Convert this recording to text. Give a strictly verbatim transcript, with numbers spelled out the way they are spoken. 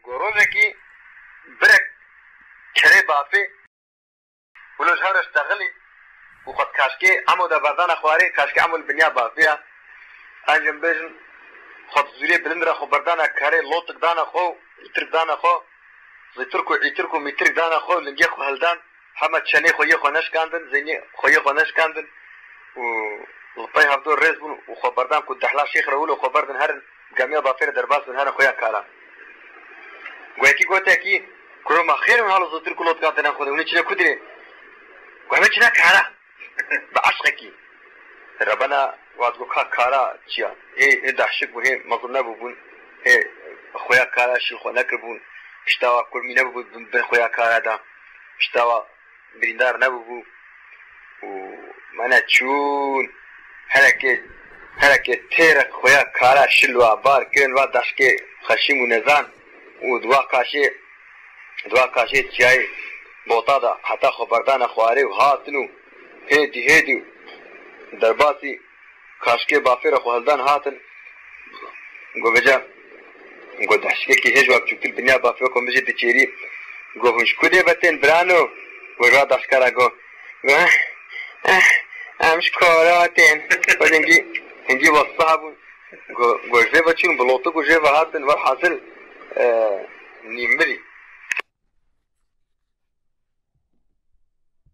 Go rojekî birek kerê bafê wilo ji hev re ştexilî û xwe kaşkê emo de berdana xwarê, kaşkê emo li binya bafê ya. Em jin bêjin xwe bi zûrê bilind re xwe berdana kerê, lotik dana xwe û îtirk dana xwe, zîtirk û îtirk û mîtirk dana xwe û lingê xwe hildan, hema çenê xwe yê xwe neşkandin, zênê xwe yê xwe neşkandin û li pey hevdo rêz bûn û xwe berdan ku dehla şêx re wilo xwe berdin herin. Gamiya bafê re derbas bin herin xuya kara. Go yekî gote yekî, kuro ma xêr hûn halo zotir ku lotkan tenen xwe de, hûn ê çine ku dirê? Go em ê çine kara. Bi eşqekî. Rebena wat go ka kara çiya? Hê, hê dehşik bû, hê mezin nebûbûn. Hê xuya kara şil xwe nekiribûn. Pişta wa kurmî nebûbû bin, bin xuya kara da. Pişta wa birîndar nebûbû û me neçûn. Herekê, herekê têrek xuya kara şil wa bar kirin va daşkê xeşîm û nezan û di wa kaşê, di wa kaşê çiyayê bota de heta xwe berdane xwarê û hatin û hêdî hêdî derbasî kaşkê bafê re xwe hildan hatin. Go vêca, go daşkekî hêj wa biçûktir dinya bafê xwe min jî diçêrî. Go hûn ji ku dê ve tên birano? Go ji wa daşka re go, go, eh, eh, em ji kara tên. Go hingî, hingî wesfa bûn. Go, go ji vê ve çûn bi lotik û ji vê ve hatin, welhasil, e, nîmmirî.